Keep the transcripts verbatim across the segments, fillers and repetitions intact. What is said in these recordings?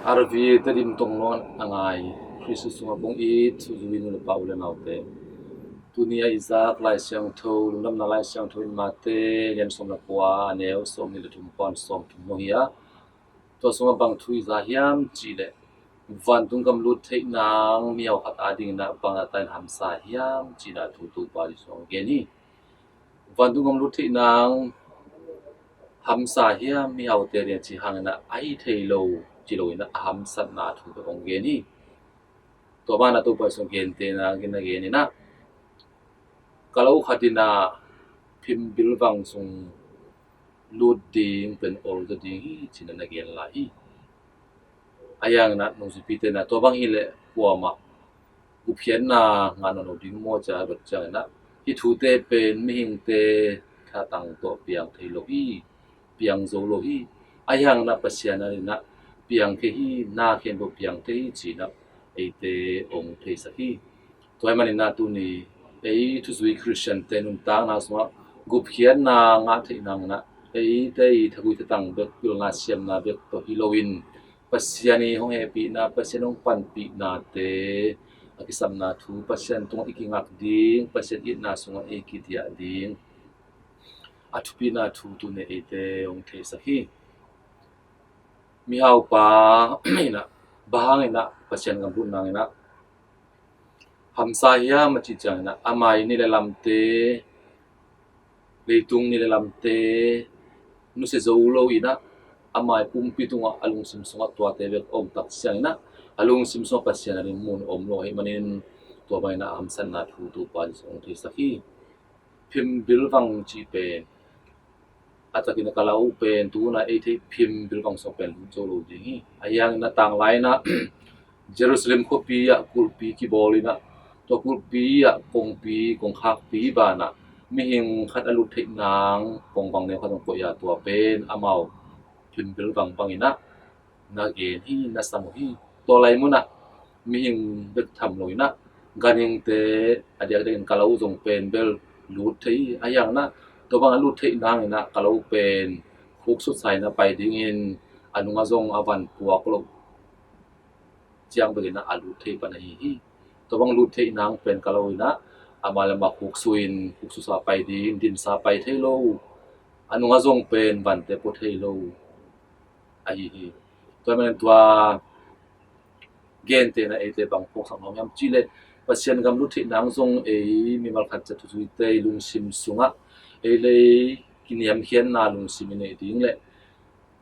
R V A Tedim tongnawn a ngai Khrist sungah bang it thuzui nu le pa u le naute, tuni a i zak Lai Siangtho, Lungdamna Lai Siangtho in Mate lian sawm le kua, a neu sawmnih le thum pan sawmthum nung hi a, tua sungah bang thu i za hiam cih leh, vantung gam lut theih nang mihau khat adingin ah bang a tain hamsa hiam cih na thu Topa Jesu hong gen hi. Vantung gam lut theih nang hamsa hiam mihaute ading cih hangin ah a hi thei lo ci loin ah a hamsatna thu bek hong gen hi. Tua banah Topa Jesu hong gentehna gen a gen in ah, ka lo khat in ah phimbil vang sung lut ding pen ol zaw ding hi ci-in ah na gen lai hi. Ahi hangin ah nungzuipite in ah tua bang hi leh kuamah gupkhiatna ngah nawn lo ding maw ci-a dot ciangin ah, hih thute pen mihingte thatang tawh piang thei lo hi, piang zo lo hi. Ahi hangin ah Pasian adingin ah piang thei hi, na khempeuh piang thei hi ci-in ah eite hong theisak hi. Tua ahih manin ah tuni ei thuzui Khristiante nuntakna sungah gupkhiatna ngah theih nangin ah eite i thagui thatang bek, pilna siamna bek tawh hi loin, Pasian i hong hehpihna, Pasian hong panpihnate a kisapna thu, Pasian tungah i kingak ding, Pasian itna sungah i kidiah ding a thupina thu tuni eite hong theisak hi. Mihaupa in ah bang hangin ah Pasian gam lut nangin ah hamsa hiam a cih ciangin ah, ama i ni le lamte, leitung ni le lamte nusia zo loin ah, ama i pumpi tungah a lungsim sungah tuate bek a om tak ciangin ah, a lungsim sungah Pasian ading mun om lo ahih manin, tua bangin ah a hamsatna thu Topa Jesu hong theisak hi. Phimbil vang cih pen a takin a ka lo pen tu hun ah ei theih phimbil vang sung pen lut zo lo ding hi. Ahi hangin ah tanglai in ah Jerusalem khuapi ah kulhpi kibawl in ah, tua kulhpi ah kongpi, kongkhakpi banah mihing khat a lut theih nang kongvang neu khat hong koih a, tua pen amau phimbil vang bangin ah na gen hi, na sam uh hi. Tua lai munah mihing bek tham loin ah ganhingte a diakdiakin ka lo zong pen bel lut thei hi. Ahi hangin ah tua bang a lut theih nangin ah ka lo pen khuksusa in ah pai dingin a nungah zong a van puak loh ciang bekin ah a lut thei pan ahi hi. Tua bang lut theih nang pen ka lo in ah ama le ama khuksu in, khuksusa pai ding, dinsa pai thei lo, a nungah zong pen vante pua thei lo ahi hi. Tua ahih manin tua gentehna eite bang phawksak nuam hiam cih leh, Pasian gam lut theih nang zong ei mimal khat ciat thuzuite i lungsim sungah ei lei kiniamkhiatna lungsim i neih ding leh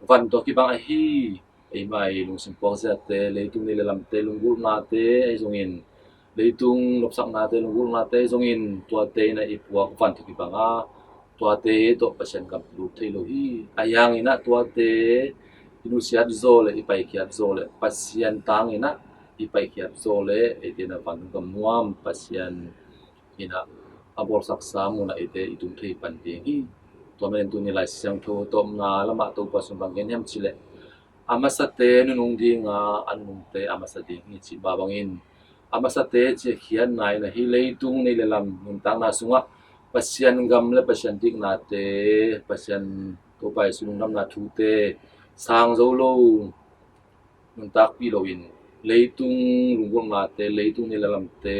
van tawh kibang ahi, eima i lungsim puakziate, leitung ni le lamte lunggulhnate ahi zongin, leitung nopsaknate lunggulhnate ahi zongin, tuate in ah i puak van tawh kibang a, tuate tawh Pasian gam lut thei lo hi. Ahi hangin ah tuate i nusiat zaw leh i paikhiat zaw leh, Pasian tangin ah i paikhiat zaw leh, eite in ah vantung gam nuam Pasian in ah a bawlsaksa munah eite i tung thei pan ding hi. Tua manin tuni Lai Siangtho tawpna lamah Topa Jesu in bang gen hiam cih leh, a masate nunung ding a, a nunungte a masa ding hi, cih mah bangin, a masate cih a khiatna in ah hih leitung nei le lam nuntakna sungah Pasian gam le Pasian diknate, Pasian Topa Jesu lungdamna thute sang zo lo, nuntakpih loin, leitung lunggulhnate, leitung nei le lamte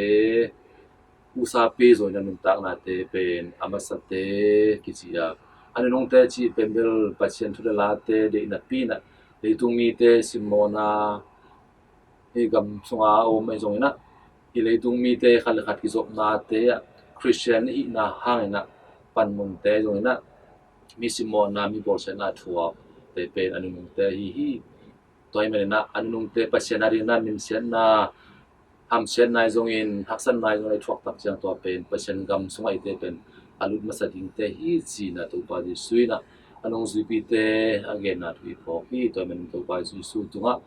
usapi zawina nuntaknate pen a masate kici a, a nunungte cih pen bel Pasian thu le late deihna pi-in ah, leitung mite simmawhna, hih gam sunga a om ahi zongin ah, hih leitung mite khat le khat kizopnate ah, Khristian i hihna hangin ah panmunte ahi zongin ah, mi simmawhna, mi bawlsiatna thuakte pen a nunungte ahi hi. Tua ahih manin ah a nunungte Pasian adingin ah minsiatna, hamsiatna ahi zongin, haksatna ahi zongin i thuak tak ciang, tua pen Pasian gam sungah eite pen a lut masa dingte hi, ci-in ah Topa Jesu in ah a nungzuipite a genna thu i phawk hi. Tua ahih manin Topa Jesu tungah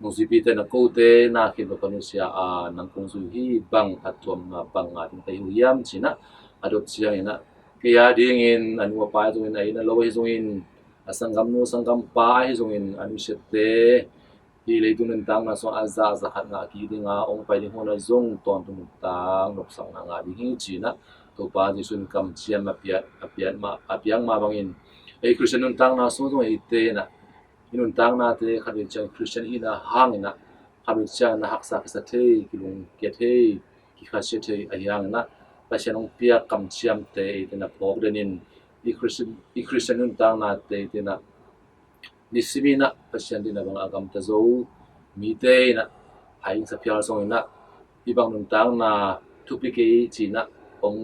nungzuipite in ah, kote na khempeuh ka nusia a, nang kong zui hi, bang a tuamna bang ngah ding ka hi uh hiam, ci-in ah a dot ciangin ah, kei adingin a nu a pa ahi zongin, a inn a lo ahi zongin, a sanggamnu sanggampa ahi zongin, a nusiate hih leitung nuntakna sungah a zah a za khat ngah kik ding a, hong pai ding hun ah zong tawntung nuntak nopsakna ngah ding hi, ci-in ah Topa Jesu in kamciam a piak, a piak mah, a piak mah bangin, ei Khristian nuntakna sung zong eite in ah I nuntaknate khatvei ciang Khristian i hihna hangin ah khatvei ciang na haksa kisa thei, kilungkia thei, kikhasia thei ahi hangin ah Pasian hong piak kamciamte eite in ah phawk den in i Khristian, i Khristian nuntaknate eite in ah nisimin ah Pasian deihna bang a gamta zo, mite in ah haisa phial zongin ah hih bang nuntakna thupi kei ci-in ah hong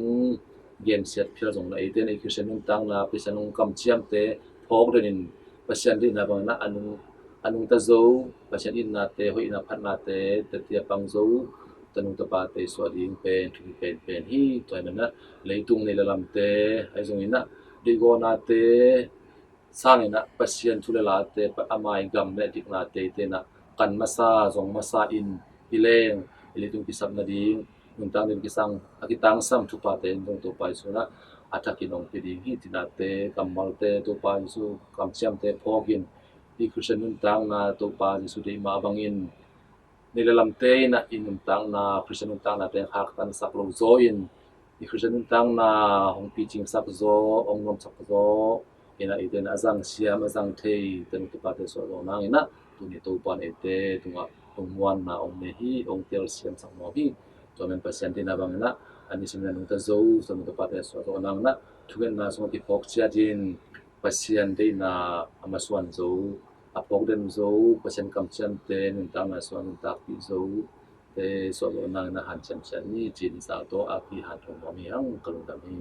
gensiat phial zongin ah eite in ah i Khristian nuntakna Pasian hong kamciamte phawk den in Pasian deihna bangin ah a nung, a nungta zo, Pasian itnate, hoihna phatnate, tate a pang zo tanu tapate suah ding pen thupi penpen hi. Tua ahih manin ah leitung nei le lamte ahi zongin ah deihgawhnate sangin ah Pasian thu le late, ama i gam le diknate eite in ah kan masa, zong masa in i leng, i leitung kisap nading, nuntak ding kisang, a kitangsam thuphate in zong Topa Jesu in ah a thakin hong pia ding hi. Tinate, kammalte, Topa Jesu kamciamte phawk in i Khristian nuntakna Topa Jesu deih mah bangin nei le lamte in ah i nuntakna, Khristian nuntaknate khaktansak lo zaw in i Khristian nuntakna hong picingsak zaw, hong nuamsak zaw in ah eite in ah a zang siam, a zang thei tanu tapate suah zaw nangin ah tuni Topa in eite tungah lungmuanna hong nei hi, hong telsiamsak nuam hi. Tua ahih manin Pasian deihna bangin ah a nisimin a nungta zo tanu tapate suah zaw nangin ah thungetna sungah kiphawk ciat in Pasian deihna a masuan zo, a phawk den zo, Pasian kamciamte nuntakna sungah nuntakpih zo te suah zaw nangin ah hanciam ciat ni ci-in i zak tawh a kihanthawn nuam hi hang. Ka lungdam hi.